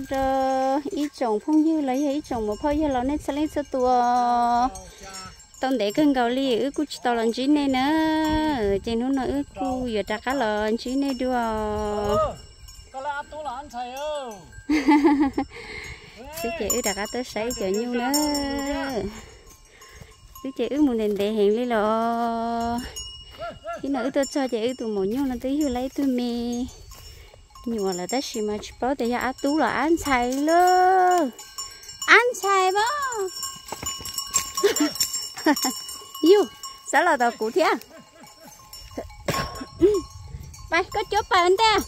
Rau ib tsoom phooj ywg los yog ib tsoom muam phauj yawg laus nej txhua leej txhua tus, tau ntev kawg nkaus li wb kuj tsis tau los ntsib nej na, ces hnub no wb kuj yuav rov qab los ntsib nej dua. Xwb ces wb rov qab tuaj saib cov nyuj na. Wb ces wb mus ntev ntev heev li los, ib no wb tuaj txog ces wb tus maum nyuj no twb yug lawm ib tug me nyuam lawm tab sis mas tsis paub tias yog ab tub los ab ntxhais lauj. Ab ntxhais mas. Yug, xav los tom kuv thiab. Pais, koj cuab pais ua ntej.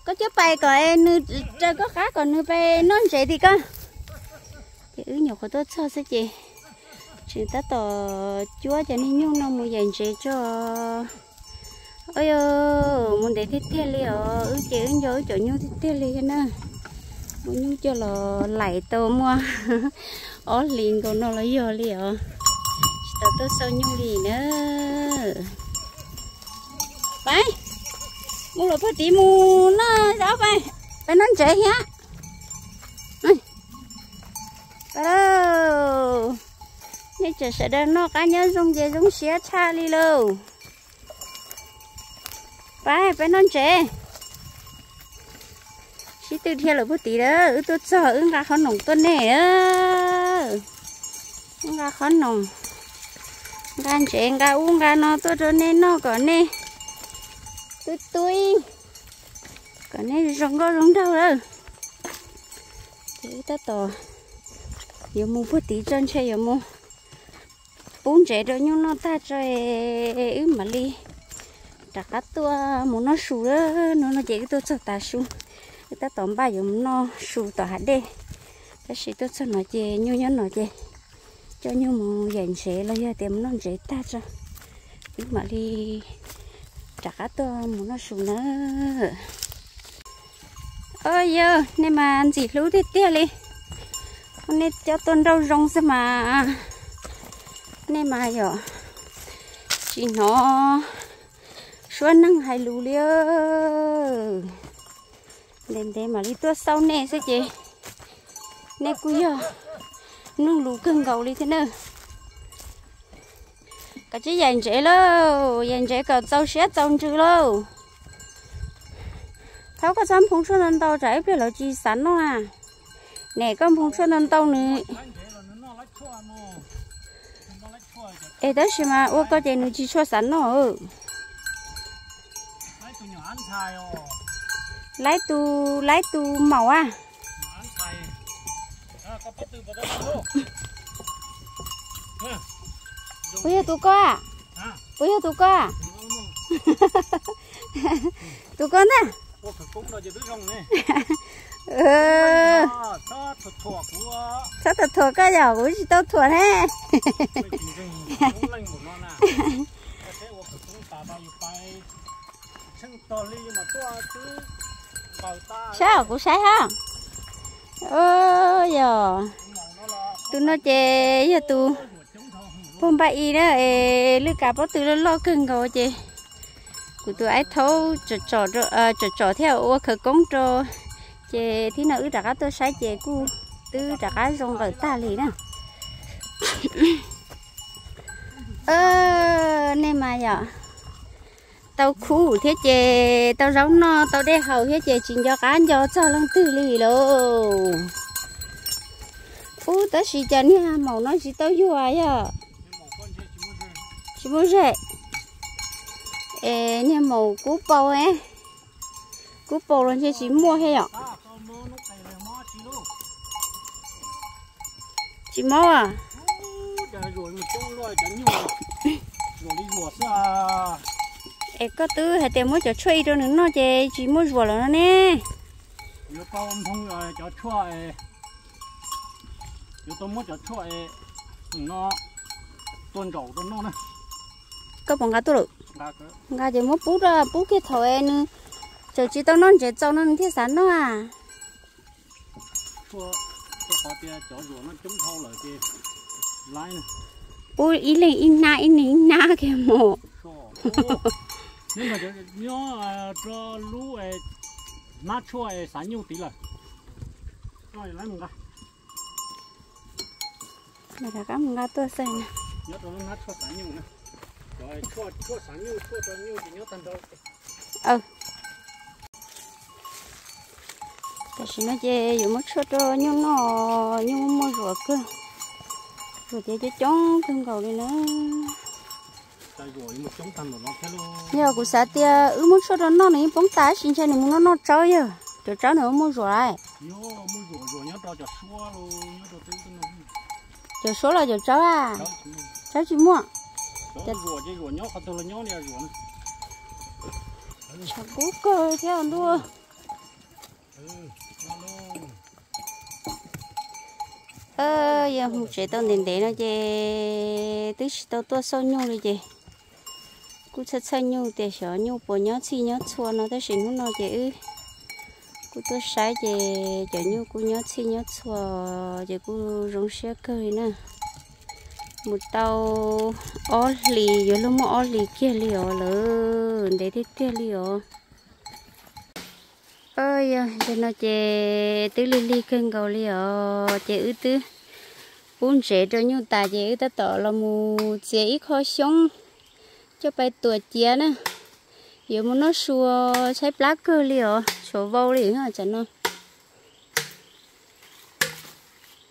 Koj cuab pais kom nws raws koj qab kom nws pais noj ntsev tim koj. Ces wb nyuam qhuav tuaj txog xwb ces tseem tab tom cuab cov niag nyuj no mus yaim ntsev tso. Ua mus ntev tiag tiag li os, wb ces wb nco wb cov nyuj tiag tiag li na. Muaj nyuj coj los laim tau muaj ob hlis nkaus no los yog li os. Tsis tau tuaj xauj nyuj li na. Pais, mus luam puag tid mus noj zaub pais, pais noj ntsev thiab. Nej tseem sawv daws noj qab nyob zoo ces zoo siab tshaj li lauj. Pais, pais noj ntsev. Sib tw dhia lawm puag tid lawm, wb tuaj txog wb nqa qhob noom tuaj nej. Wb nqa qhob noom, nqa ntsev, nqa ub nqa no tuaj rau nej noj kom nej tub tub, kom nej zoo nkauj zoo nraug lawm. Ces wb tab tom yuav mus puag tid tso, ntshe yuav mus pub ntsev rau nyuj noj tag tso, wb mam li rov qab tuaj mus noj su. Hnub no ces wb tuaj txog tav su, wb tab tom npaj yuav mus noj su tom hav dej, tab sis tuaj txog no ces nyuj nyob no ces coj nyuj mus yaim ntsev los yog tias mus noj ntsev tag tso, wb mam li rov qab tuaj mus noj su na. Au yog, nej mas ntxim hlub tiag tiag li. Nej coj tuaj nrauj zoo xwb mas, nej mas yog tsis hnov suab neeg hais lus li. Ntev ntev mam li tuaj xauj nej xwb ces nej kuj yog mloog lus kawg nkaus li thiab na. Koj tsis yaim ntsev lauj, yaim ntsev kom txaus siab txaus ntsws lauj. Thaub, koj txhob nphoo tshuaj ntau ntau tsam ib pliag lawv tsis xav noj na. Nim koj nphoo tshuaj ntau ntau nws, es tab sis mas ua koj ces nws tsis tshua xav noj. Laib tus, laib tus maum a. Puas yog tus koj? Puas yog tus koj? Tus koj ntag. Txhob thuam thuam koj yog kuv tsis tau thuam ne. Saib os, kuv saib hab. Yog tus no ces yog tus pog npaj i na, es lwj kav pob tw loj loj kawg nkaus ces kuv tus aib thaub tsom tsom thiab ua khawv koob rau, ces thib no wb rov qab tuaj saib ces kuj twb rov qab zoo nqawm tag li na. Nej mas yog tau khub thiab ces tau zaub noj tau dej haus thiab ces tsis nco qab nco txog leej twg li lauj. Ub, tab sis cas niag maum no tsis tau yuag yog? Tsis muaj zem. Es niag maum kub paus, kub paus los ntshe tsis muaj thiab yom? Tsis mob a? Es koj twb hais tias muab cov tshuaj ib rau nws noj ces tsis muaj zuam lawm no ne. Yuav tau nphoo cov tshuaj, yuav tau muab cov tshuaj no tua ntsaum rau noj na. Koj puas nqa tuaj lawm? Nqa ces muab pub, pub kiag thaum nws tseem tsis tau noj ntsev txaus no nws thiaj xav noj a. Qhov tias cov zuam no coob dhau lawm ces laib. Pub ib leeg ib hnab ib leeg ib hnab kiag mus. Nyob rau lub Hnab tshuaj xav nyuj tid lawm. Rov qab mus nqa tuaj xwb na. Tam sim no ces yuav muab tshuaj rau nyuj noj, nyuj muaj zuam kawg. Zuam ces coob coob kawg nkaus li na. Yog kuv xav tias wb muab tshuaj rau noj nws yeej poob tas, tab sis ntshai nws mus noj noj tsawb yog, cov tsawb nws muaj zuam lawm. Cov suab los cov tsawb a? Tsawb tsis muaj. Tshav kub kawg thiab ntuj. Yog mus tsev tau ntev ntev no ces twb tsis tau tuaj xauj nyuj li ces kuj txhawj txhawj nyuj tias xyov nyuj puas nyob txhij nyob txhua no, tab sis hnub no ces wb kuj tuaj saib ces cov nyuj kuj nyob txhij nyob txhua ces kuj zoo siab kawg li na. Mus tau ob hlis, yuav luag muaj ob hlis kiag li os lawm, ntev tiag tiag li os. Yog no ces twb lig lig kawg nkaus li os, ces wb twb pub ntsev rau nyuj tas ces wb tab tom los mus txiav ib qho xyoob coj pais tuam ciav na. Yuav mus noj su, tshaib plab kawg li os, tshuav vau li tam no.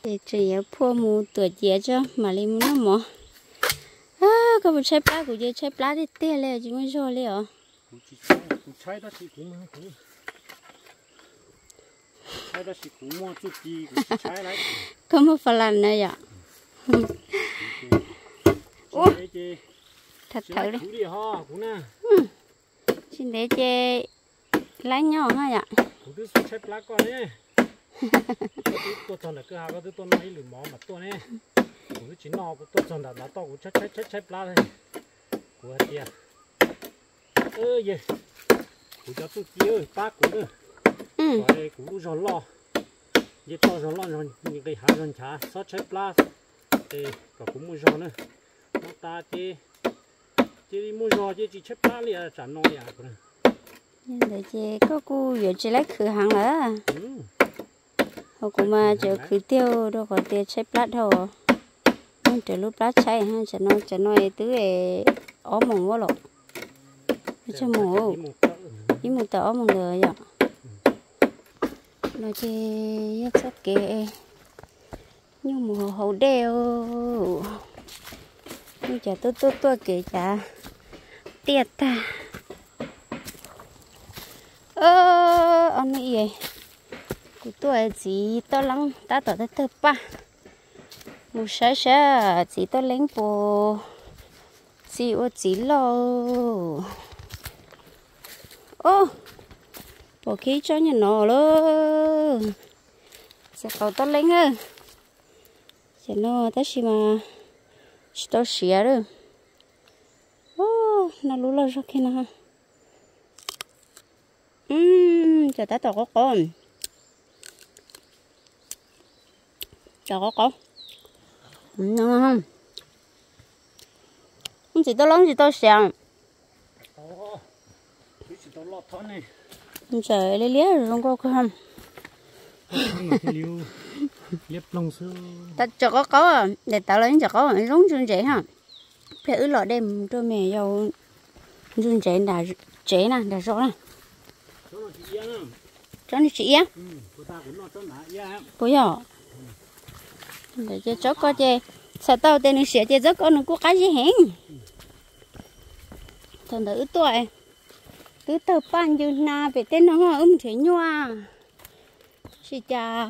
Ces tseem yuav phuaj mus tuam ciav tso mam li mus noj mov. Koj puas tshaib plab? Kuv ces tshaib plab tiag tiag li, tsis muaj zog li os. Koj muaj fa las na yom? Tham thawv li. Tsis ntev ces laib nyob na yom. Kuv twb xub tshaib plab koj ne. Koj twb tuaj txog ntawm kwj ha koj twb tuaj noj ib lwm mov mas tuaj ne. Kuv twb tsis noj, kuv tuaj txog nram ntav toj kuv tshaib tshaib tshaib plab. Kuv hais tias, yog kuv cov txuj ci pab kuv na, kom kuv lub zog loj, nce toj zog loj, nqis hav zog nchav, txhob tshaib plab, es kom kuv muaj zog na. Noj tas ces cia li muaj zog ces tsis tshaib plab li tsam no li. Ntawd ces koj kuj yuav tsis laib khwv heev lawm. Ho kuv mas tseem khwv tiag rau qhov tias tshaib plab dhau. Muaj raws lub plab tshaib, tsam no, tsam no twb ob moos ua los, tsaj moos, ib moos tawm ob moos ntawd yom. No ces yog txoj kev nyuj mus hauv dej. Nyuj cas tuaj tuaj tuaj kev cas tiaj tag. Ob hnub i kuv tuaj txiv toj leeb tab tom tawg tawg paj. Mus saib saib txiv toj leeb puas txi ua txiv loj. Ob, pom kiag ib tsob nyuag no lawm. Txiv qaub toj leeb na. Ces no tab sis mas tsis tau siav lawm. No lub loj zog kiag no. Cov tab tom qaub qaub. Cov qaub qaub. Txiv toj leeb tsis tau siav. Ntsaws liab liab zoo nkauj kawg. Cov qaub qaub, daim tawv los ntsaws qaub zoo ntsuj ntsev ha. Pliag wb los dej mus rau me yau ntsuj ntsev nram tsev na, nram zos na. Tsob no tsis iab. Puas yog? Ntawd ces tsob ko ces txhais tau tias nws siav ces tsob ko nws kuj qab zib heev. Thaum ntawd wb tuaj, twb tawg paj ncw hna pem tej no wb mus nrhiav nyuaj. Tsis cas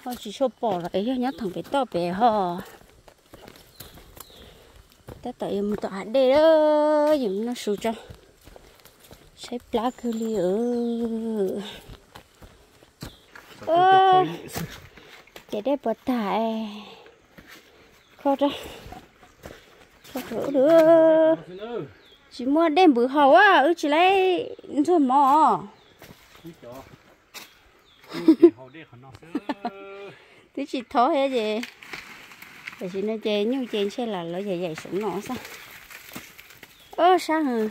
ho tsis tshua pom lawm, yog nyob thaum pem toj pem ho. Tab tom yuav mus tom hav dej, yuav mus noj su tso. Tshaib plab kawg li. Ces dej puas tag, kho rau, kho rau wb. Tsis muaj dej npws haus, wb tsis laib ntxuag mov. Twb tsis thov thiab ces, tam sim no ces nyuj ces ntshe lam lawv yaim yaim saum no xwb. Sab heev,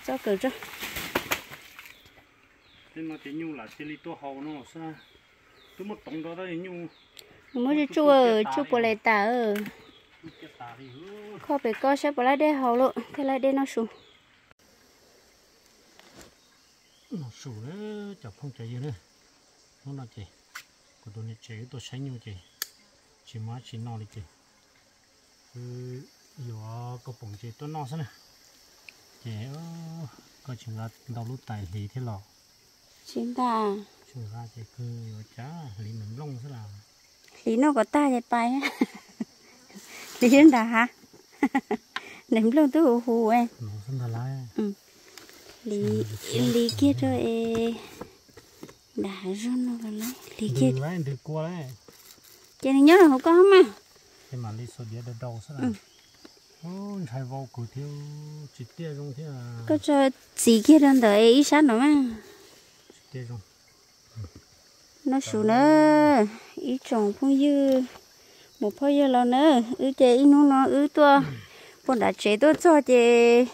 txoj kaws tso. No ces nyuj lam cia li tuaj haus no xwb. Twb muab toov rau tab nyuj muab tsuj tsuj puas le tas. Kho pem ko saib puas laib dej haus lawm thiaj laib dej noj su. Noj su na cov phooj cov ywg na. Hnub no ces kuv tus niam tsev wb tuaj saib nyuj ces tsis muaj dab tsi noj li ces wb yuav kauj poom ntses tuaj noj xwb na. Ces koj tsis nqa ntau lub tais hliv thiab los? Tsis nqa. Tsis nqa ces kawg yuav cas hliv nws nplooj xwb las. Hliv noj kom tag ces pais. Hliv nram hav, nws nplooj twb huv huv. Hliv kiag rau es nram hav zoov no los lawm, hliv kiag. Ces nws nyob hauv koj mas. Ntshai vau kawg thiab, tsis tiaj zoo thiab. Koj tso txiv kiag rau ntawm es ib sab no mas. Noj su na, ib tsoom phooj ywg, mus phooj ywg los na, wb ces ib hnub no wb tuaj puag nram tsev tuaj txog ces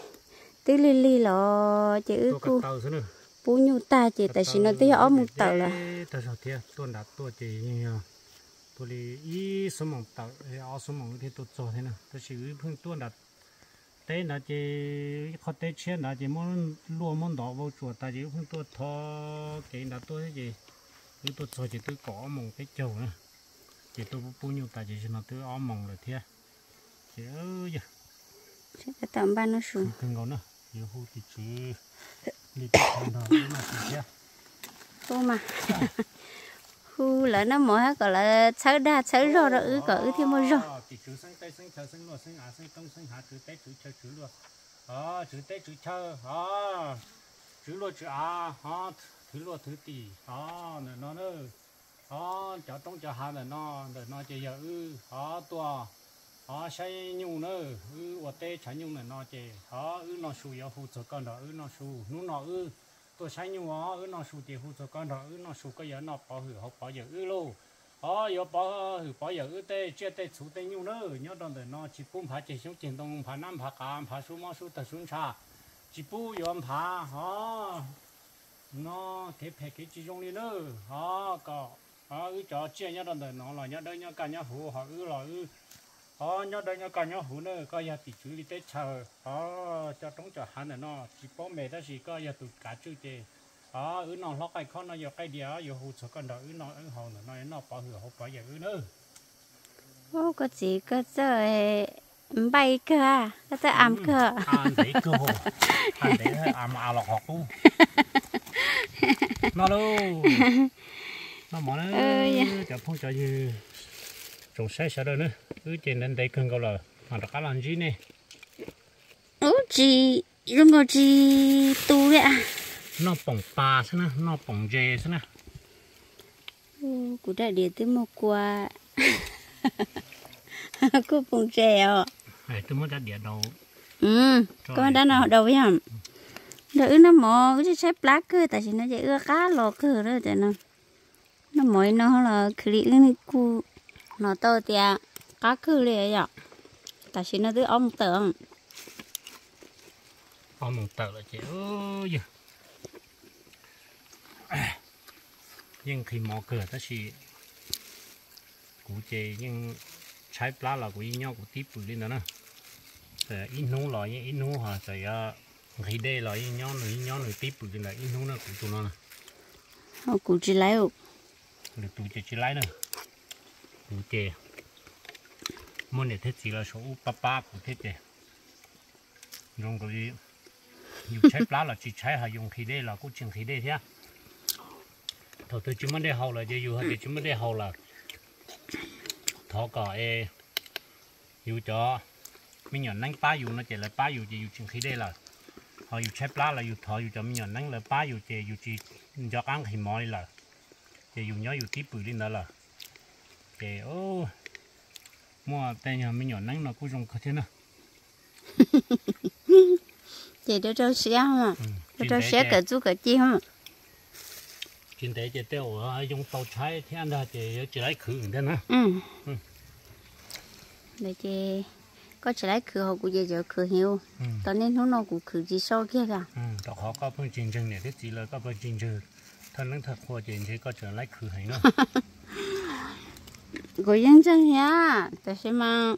twb lig lig los ces wb kuj pub nyuj tag ces tam sim no twb yog ob moos tawm lawm. Tag zog thiab, tuaj nram tuaj ces yeej yog tuaj li ib xuab moos tawm, ob xuab moos wb thiaj tuaj txog thiab na. Tab sis wb pheej tuaj nram teb nrad ces ib qhov teb tshiab nrad ces muab luaj muab ntov vau tsuas tas ces wb pheej tuaj thov kev nrad tuaj thiab ces wb tuaj txog ces twb kaum ob moos peb caug na. Ces tuaj pub pub nyuj tas ces zaum no twb ob moos lawm thiab. Ces yog tau npaj noj su kawg nkaus na, yuav hu tim tswv li nrog wb noj su thiab. Hu mas, hu lawv noj mov hab kom lawv txhawb dag txhawb zog rau wb kom wb thiaj muaj zog. Tim tswv xeeb teb xeeb chaw xeeb luaj xeeb av xeeb roob xeeb hav, tswv teb tswv chaw tswv luaj, tswv teb tswv chaw, tswv luaj tswv av, thwv luaj thwv tim, ntawm no na. Cov roob cov hav ntawm no, ntawm no ces yog wb tuaj saib nyuj na. Wb ua teb tshav nyuj ntawm no ces wb noj su yuav hu txog koj nrog wb noj su. Hnub no wb tuaj saib nyuj os, wb noj su ces hu txog koj nrog wb noj su, koj yuav noj pov hwm hauv pov yawm wb lauj. Os, yuav pov hwm pov yawm wb tej tsiaj tej txhu tej nyuj na. Nyob rau ntawm no tsis pub nphav ceg xyoob ceg ntoo, nphav nab nphav qav, nphav sub mob sub tawg sub ntsha, tsis pub yuav nphav os. No kev phem kev tsis zoo li na. Os, kom wb cov tsiaj nyob rau ntawm no los nyob dawb nyob kaj nyob huv, ho wb los wb os nyob dawb nyob kaj nyob huv na. Koj yog tim tswv li teb chaws os, cov roob cov hav ntawm no tsis paub me tab sis koj yog tus kav tswj ces os wb noj hlob qaij khob noj yau qaij diav, yuav hu txog koj nrog wb noj wb haus ntawm no noj pov hwm hauv pov yawm wb na. Ub, koj txiv koj txawj npaij kawg, koj txawj am kawg. Ntev kawg, ntev am los qhov qub. Noj lauj, noj mov na. Cov phooj cov ywg tsoom saib sawv daws na, wb ces ntev ntev kawg nkaus lawm mam rov qab los ntsib nej. Ub, tsis zoo nkaus tsis tu li. Noj poom pas xwb na, noj poom ntses xwb na. Kuv rab diav twb muaj kua, kuj poom ntses os. Twb muab rab diav dau. Koj muab rab no dau yog. Nrog wb noj mov wb tshaib tshaib plab kawg, tam sim no ces wb qab los kawg lawm no. Noj mov li no los khwv li wb kuj hnov tau tias qab kawg li yom. Tam sim no twb ob moos tawm. Ob moos tawm lawm ces yog yeej nqhis mov kawg tab sis kuv ces yeej tshaib plab los kuv yeej nyob kuv tib pwm li ntawd na. Ib hnub los yeej ib hnub, ho txawm yuav nqhis dej los yeej nyob nws yeej nyob nws tib pwm li ntawd ib hnub na kuv tus no na. Kuv tsis laib. Lwm tus ces tsis laib na. Kuv ces muaj niam thiab txiv los saum ub pab pab kuv thiab ces zoo nkaus li yus tshaib plab los tsis tshaib, ho yus nqhis dej los kuj tsis nqhis dej thiab. Thaum twg tsis muaj dej haus lawm ces yus hais tias tsis muaj dej haus lawm, thov kom es yus cov me nyuam neeb pab yus no ces lawv pab yus ces yus tsis nqhis dej lawm. Ho yus tshaib plab los yus thov yus cov me nyuam neeb lawv pab yus ces yus tsis nco qab nqhis mov li lawm, ces yus nyob yus tib pwm li ntawd lawm. Ces muaj tej nyuag me nyuam neeb no kuj zoo kawg thiab na. Ces rau rau siab, rau rau siab kawm txuj kawm ci. Tsis ntev ces tej uas yoo tau tshaib thiab ntag ces yuav tsis laib khwv thiab na. Ces koj tsis laib khwv hos kuv ces tseem khwv heev. Tau niaj hnub no kuv khwv tsis sau kiag li. Rau qhov koj pheej tsis ntseeg niam thiab txiv lawv, koj pheej tsis ntseeg Thawj leej thawj qhua ces ntshe koj tseem laib khwv heev na. Kuv yeej ntseeg thiab, tab sis mas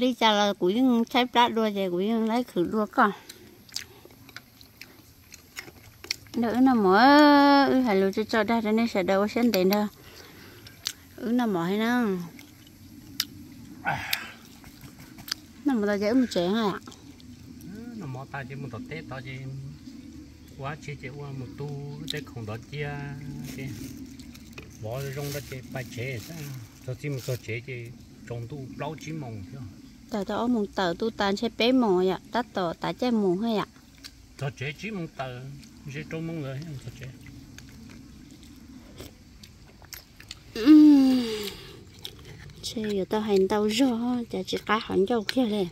li cas los kuv yeej tshaib plab dua ces kuv yeej laib khwv dua koj. Nrog wb noj mov, wb hais lus tso tso dag rau nej sawv daws ua siab ntev nrog wb noj mov thiab na. Noj mov tas ces wb mus tsev na. Noj mov tas ces mus tom teb tod ces ua dab tsi ces ua mus tu wb tej khoom ntov cia ces vov zoo rau ces pais tsev xwb. Txog txij mus txog tsev ces tsaus ntuj plaub tsib moos thiab. Tawm tau ob moos tawm, tu tas ntshe peb moos yom, tab tom tav caij mus thiab yom. Txog tsev tsib moos tawm, ntshe rau moos lawm txog tsev. Ntshe yuav tau hais ntau zog cas tsis qab qhov ncauj kiag li.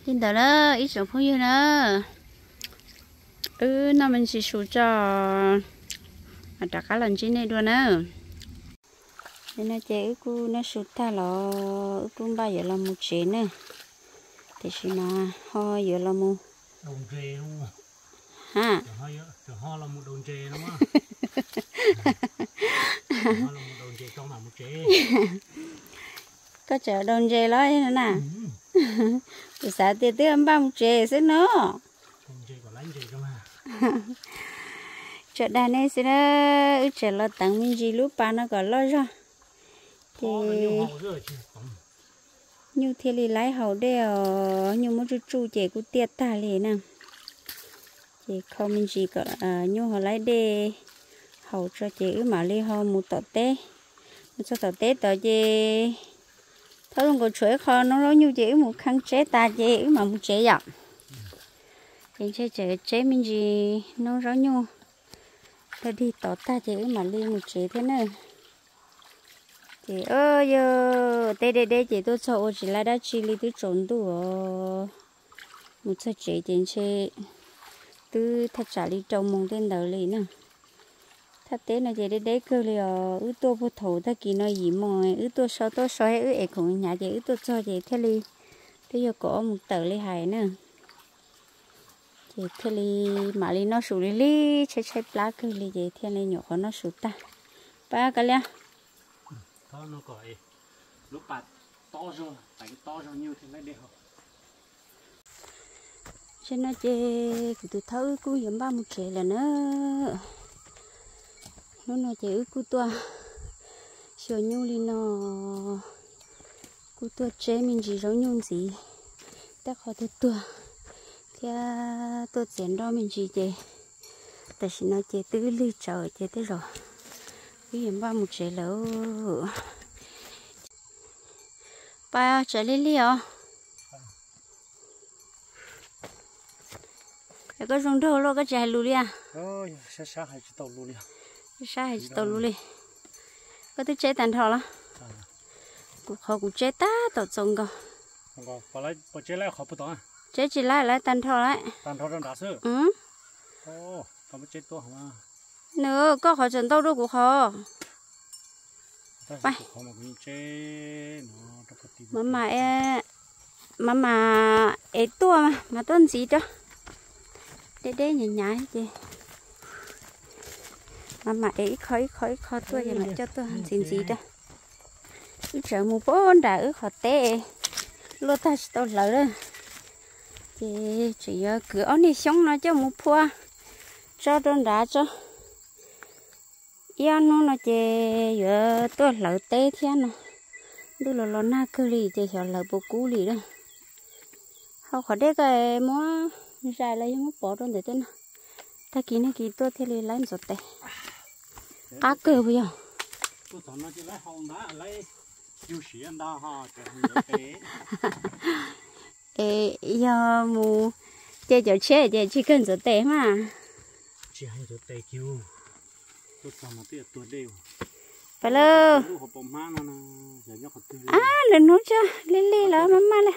Li ntawd na ib tsoom phooj ywg na, wb noj me ntsis su tso, mam rov qab los ntsib nej dua na. Li no ces wb kuj noj su tag los wb kuj npaj yuav los mus tsev na. Tiam sis mas ho yuav los mus, ha, koj tseem daus ntses los na? Kuv xav tias twb npaj mus tsev xwb no. Tso dag nej xwb na, wb tseem los teev me ntsis lub pas no kom loj zog. Ces nyuj thiaj li laib haus dej os, nyuj muab tsuj tsuj ces kuj tiaj tag li na. Ces kho me ntsis kom nyuj ho laib dej haus tso ces wb mam li ho mus tom teb. Mus txog tom teb tod ces thaub zoo nkaus tshuav ib qho noob zaub nyuj ces wb mus kheej tseb tas ces wb mam mus tsev yom. Ces ntshe tseem tseb me ntsis noob zaub nyuj tag dig tod tag ces wb mam li mus tsev thiab na. Ces yog teb deb deb ces tuaj txog ua tsis laib dab tsi li twb tsaus ntuj os. Mus txog tsev ces ntshe twb thaj tsam li rau moos tej ntawd li na. Thaj teb no ces deb deb kawg li os, wb tuaj puag thaum tag kis no yim moos wb tuaj so tuaj so thiab wb ev khoom hnyav ces wb tuaj txog ces thiaj li twb yog kaum ob moos tawm li hais na. Ces thiaj li mam li noj su li li, tshaib tshaib plab kawg li ces thiaj li nyuam qhuav noj su tag. Pab koj liab. Tam no ces kuv tus thaub wb kuj yuav npaj mus tsev lawm na. Hnub no ces wb kuj tuaj xyuas nyuj li no, kuj tuaj tseb me ntsis zaub nyuj ntxiv, tej qhov tuag tuag thiab tuaj txiav nroj me ntsis ces tam sim no ces twb lig tsawv ces tej zaum wb yuav npaj mus tsev lawm. Pab tsav lig lig os. Es koj zoo nraug luaj koj tsis hais lus li a? Sab hais tsis tau lus li. Koj twb tseb tag nrho los? Kuv qhov kuv tseb tab tom txaus nkaus. Tseb tsis laib lawm, tag nrho lawm. Nws, koj qhov tseem ntau dua kuv qhov. Mam mam, mam mam ev tuaj mas tuaj ntxiv rau. Deb deb hnyav hnyav ces mam mam ev ib qho ib qho ib qho tuaj ces mam coj tuaj ntxiv ntxiv rau. Wb tseem mus pem nram wb qhov teb luaj tag tsis tau hlawv lawm. Ces tseem yuav kwv ob niag xyoob no coj mus phua tso rau nrad tso. Ib ob hnub no ces yuav tuaj hlawv teb thiab no. Ntuj los los nag kawg li ces xyov hlawv puas kub li lawm. Hau qhov dej ko muab zais los yog muab pov rau ntawm tej no. Tag kis nag kis tuaj thiaj li laib ntxuav tes. Qab kawg puas yog? Es yog mus ce cov tshiab ces tsis kawg ntxuav tes mas. Pais lauj. Ab, lwm hnub tso, lig lig los maj maj li.